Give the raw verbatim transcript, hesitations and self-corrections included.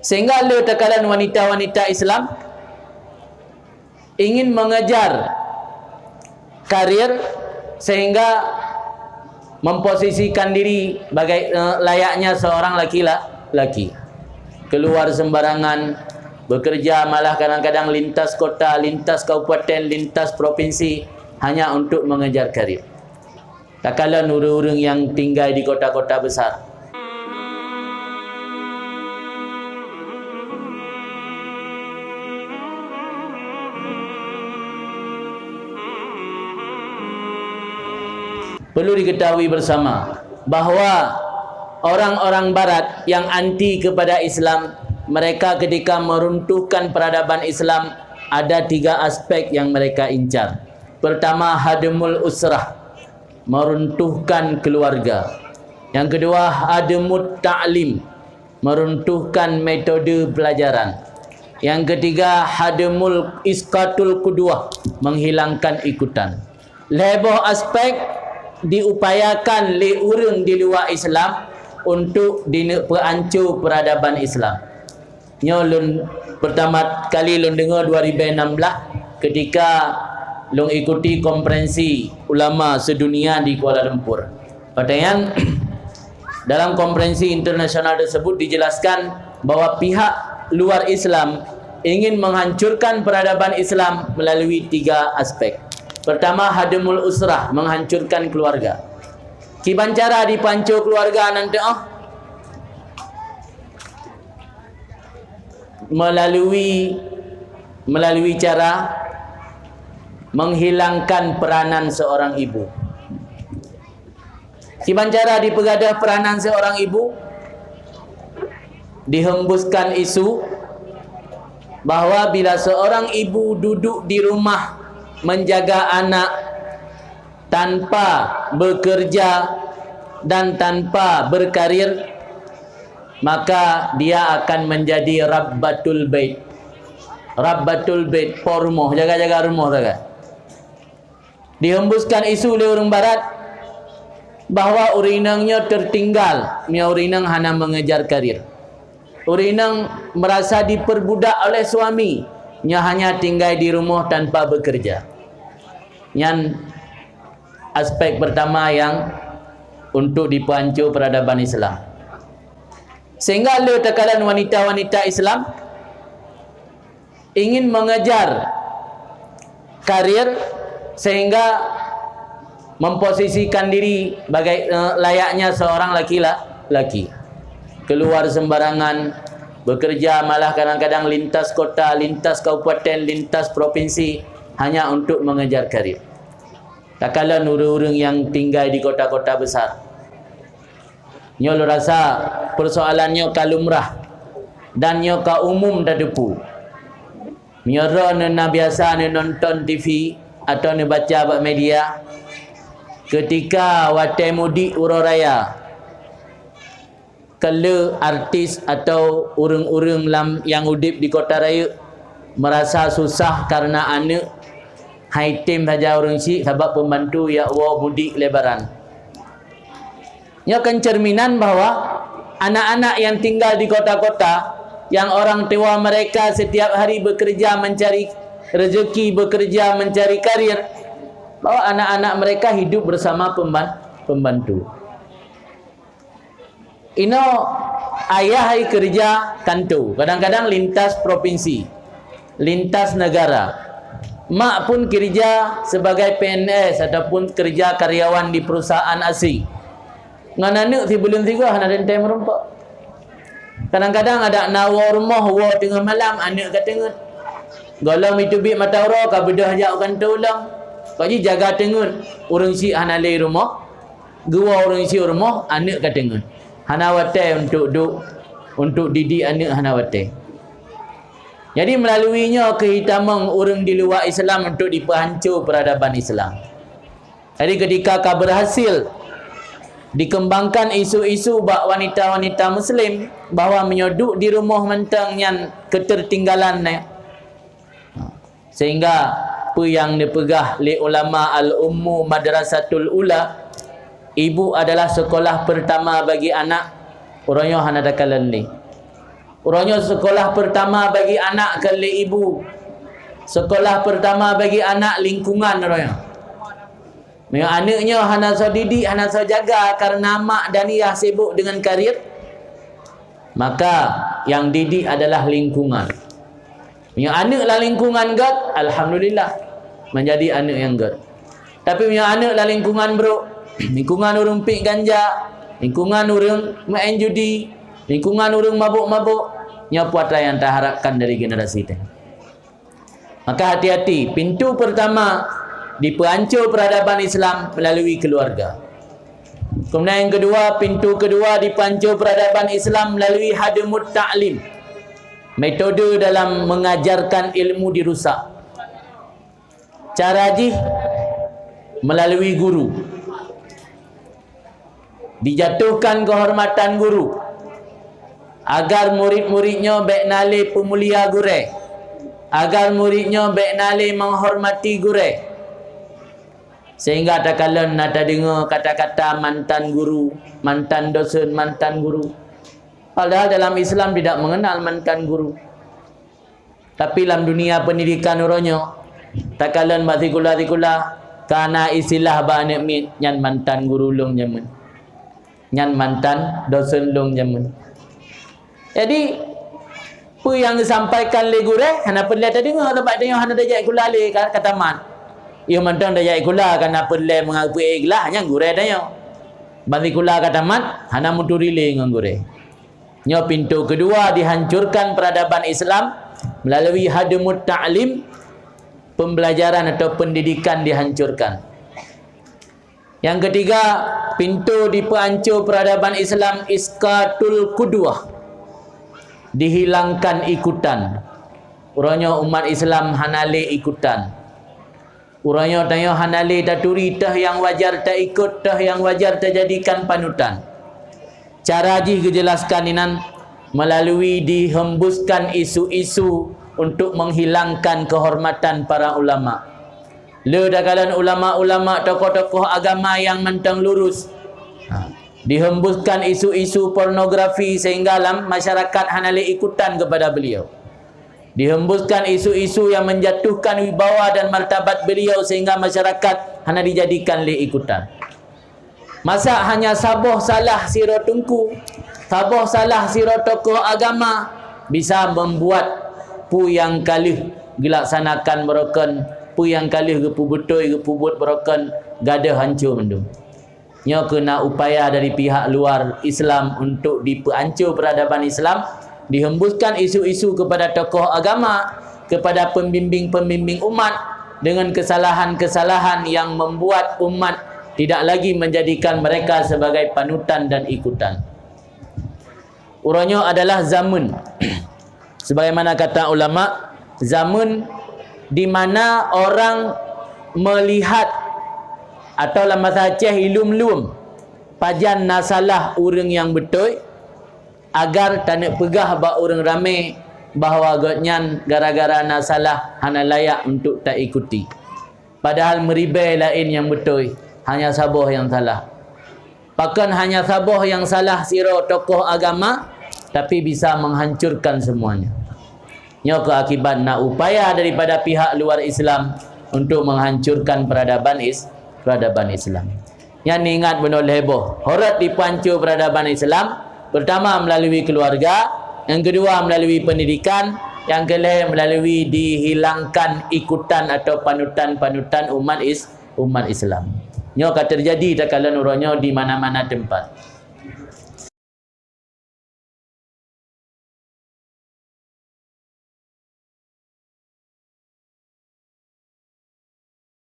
Sehingga le takalon wanita-wanita Islam ingin mengejar karir sehingga memposisikan diri bagai, eh, layaknya seorang laki-laki. Keluar sembarangan, bekerja malah kadang-kadang lintas kota, lintas kabupaten, lintas provinsi, hanya untuk mengejar karir. Takalon ureuëng-ureuëng nyang tinggai di kota-kota besar. Perlu diketahui bersama bahwa orang-orang barat yang anti kepada Islam, mereka ketika meruntuhkan peradaban Islam, ada tiga aspek yang mereka incar. Pertama, hadmul usrah, meruntuhkan keluarga. Yang kedua, hadmut ta'lim, meruntuhkan metode pelajaran. Yang ketiga, hadmul isqatul qudwah, menghilangkan ikutan. Lhée boh aspek diupayakan lé ureuëng di luwa Islam untuk dineuk peuanco peuradaban Islam. Nyoe lôn, peurtama kali lôn deungoe dua ribée nam blah, keutika lôn ikuti konferensi ulama seudunia di Kuala Lumpur. Watée nyan, dalam konferensi internasional tersebut dijelaskan bahwa pihak luar Islam ingin menghancurkan peradaban Islam melalui tiga aspek. Pertama, hadmul usrah, menghancurkan keluarga. Kiban cara dipanco keluarga nan teuoh? Melalui, melalui cara menghilangkan peranan seorang ibu. Kiban cara dipeugadôh peranan seorang ibu? Dihembuskan isu bahwa bila seorang ibu duduk di rumah menjaga anak tanpa bekerja dan tanpa berkarir, maka dia akan menjadi rabbatul bait. Rabbatul bait, po rumoh, jaga-jaga rumoh sagai. Dihembuskan isu lé ureuëng barat bahwa ureuëng inong nyoe tertinggal, meunyoe ureuëng inong hana mengejar karir. Ureuëng inong merasa diperbudak oleh suami, nyoe hanya tinggai di rumoh tanpa bekerja. Nyan aspek pertama yang untuk dipeuanco peradaban Islam. Sehingga le takalon wanita-wanita Islam ingin mengejar karir sehingga memposisikan diri bagai, eh, layaknya seorang laki-laki. Keluar sembarangan, bekerja malah kadang-kadang lintas kota, lintas kabupaten, lintas provinsi hanya untuk mengejar karir. Takalon ureuëng-ureuëng nyang tinggai di kota-kota besar. Nyoe lôn rasa persoalan nyoe ka lumrah dan nyoe ka umum tateupeue. Meunyoe droeneuh na biasa neunonton T V atawa neubaca bak media, keutika watée mudik uroe raya, keu le artis atawa ureuëng-ureuëng lam nyang udeb di kota rayeuk meurasa susah kareuna aneuëk han item saja ureuëng syiek sabab peumbantu jak woe mudik lebaran. Nyoe kan cerminan bahwa anak-anak yang tinggal di kota-kota, yang orang tua mereka setiap hari bekerja mencari rezeki, bekerja mencari karir, bahwa anak-anak mereka hidup bersama pemban-, pembantu. Inoe ayah hai keureuja kanto, kadang-kadang lintas propinsi, lintas negara. Mak pun keureuja sebagai P N S ataupun keureuja karyawan di perusahaan asing. Ngon aneuëk sibuleuen sigoe hana teuntée meurumpok. Kadang-kadang adak na woe rumoh, woe teungoh malam, aneuëk ka teungeut. Gohlom jiteubiet mata uroe, ka beudôh jak u kantô lom. Kok jijaga teungeut, ureuëng syiek hana lé rumoh, geuwoe ureuëng syiek rumoh, aneuëk ka teungeut. Hana watée untuk duek, untuk didik aneuëk hana watée. Jadi, meulalu nyoe keuh jitamong ureuëng di luwa Islam untuk jipeuhanco peuradaban Islam. Jadi, keutika ka beurhasil dikeumbangkan isu-isu bak wanita-wanita muslim bahwa meunyoe duek di rumoh mantong nyan keuteurtinggalan nyan, sehingga peue nyang neupeugah lé ulama al-ummu madrasatul ula, ibu adalah sekolah pertama bagi anak, uroe nyoe hana takalon lé. Uroe nyoe sekolah pertama bagi anak keu lé ibu. Sekolah pertama bagi anak lingkungan uroe nyoe. Meunyoe aneuk nyoe hana soe didik, hana soe jaga karena mak dan yah sibuk dengan karier, maka yang didik adalah lingkungan. Meunyoe aneuk lam lingkungan gét, alhamdulillah, menjadi aneuk nyang gét. Tapi meunyoe aneuk lam lingkungan brok, lingkungan ureuëng piek ganja, lingkungan ureuëng main judi, lingkungan ureuëng mabök-mabök, nyoe peue atra nyang taharapkan dari generasi teuh. Maka hati-hati, pintu pertama dipeuhanco peradaban Islam melalui keluarga. Kemudian yang kedua, pintu kedua dipeuhanco peradaban Islam melalui hadamut ta'lim. Metode dalam mengajarkan ilmu dirusak. Cara jih melalui guru. Dijatuhkan kehormatan guru, agar murid-murid nyoe bék na lé peumulia gurée, agar murid nyoe bék na lé menghormati gurée. Sehingga takalon na tadeungoe kata-kata mantan guru, mantan dosen, mantan guru. Padahal dalam Islam tidak mengenal mantan guru. Tapi lam dunia pendidikan uroe nyoe, takalon bak sikula-sikula, ka na istilah bak aneuk miet, "Nyan mantan guru lôn jameun. Nyan mantan dosen lôn jameun." Jadi, peue nyang geusampaikan lé gurée, hana peureulée tadeungoe, sabab tanyoe hana tajak sikula lé ka, ka tamat. Yoh mantong tajak sikula, ka na peureulée meungaku ikhlas, nyan gurée tanyoe. Ban sikula ka tamat, hana meuturi lé ngon gurée. Nyoe pintu kedua dihancurkan peradaban Islam melalui hadamut ta'lim, pembelajaran atau pendidikan dihancurkan. Yang ketiga, pintu dipeuhanco peradaban Islam isqatul qudwah, dihilangkan ikutan. Uroe nyoe umat Islam hana lé ikutan. Uroe nyoe tanyoe hana lé taturi teuh nyang wajar taikot, teuh nyang wajar tajadikan panutan. Cara jih geujelaskan inan melalui dihembuskan isu-isu untuk menghilangkan kehormatan para ulama. Le takalon ulama-ulama, tokoh-tokoh agama nyang mantong lurus, ha, dihembuskan isu-isu pornografi sehingga lam masyarakat hana lé ikutan kepada beliau. Dihembuskan isu-isu yang menjatuhkan wibawa dan martabat beliau sehingga masyarakat hana dijadikan lé ikutan. Masa hanya saboh salah sidroe teungku, saboh salah sidroe tokoh agama bisa membuat peue nyang ka lheueh geudilaksanakan beurokon, peue nyang ka lheueh geupeubeutôi, geupeubuet beurokon, gadôh hanco mandum. Nyoe keuh na upaya dari pihak luar Islam untuk dipeuhanco peradaban Islam, dihembuskan isu-isu kepada tokoh agama, kepada pembimbing-pembimbing umat dengan kesalahan-kesalahan yang membuat umat tidak lagi menjadikan mereka sebagai panutan dan ikutan. Uroe nyoe adalah zaman, sebagaimana kata ulama, zaman di mana orang melihat atau lam bahasa Aceh ilum-lum pajan na salah ureuëng nyang beutôi, agar taneuk peugah bak ureuëng ramé bahwa gobnyan gara-gara na salah hana layak untuk taikuti. Padahal meuribée laén nyang beutôi, hanya saboh nyang salah. Pakon hanya saboh nyang salah sidroe tokoh agama, tapi bisa menghancurkan semuanya. Nyoe keuh akibat na upaya daripada pihak luar Islam untuk menghancurkan peradaban is-, peradaban Islam. Nyan ingat bunoe lhée boh. Horot dipeuhanco peradaban Islam, pertama melalui keluarga, yang kedua melalui pendidikan, yang kelhée melalui dihilangkan ikutan atau panutan-panutan umat is-, umat Islam. Nyoe ka terjadi takalon uroe nyoe di mana-mana tempat.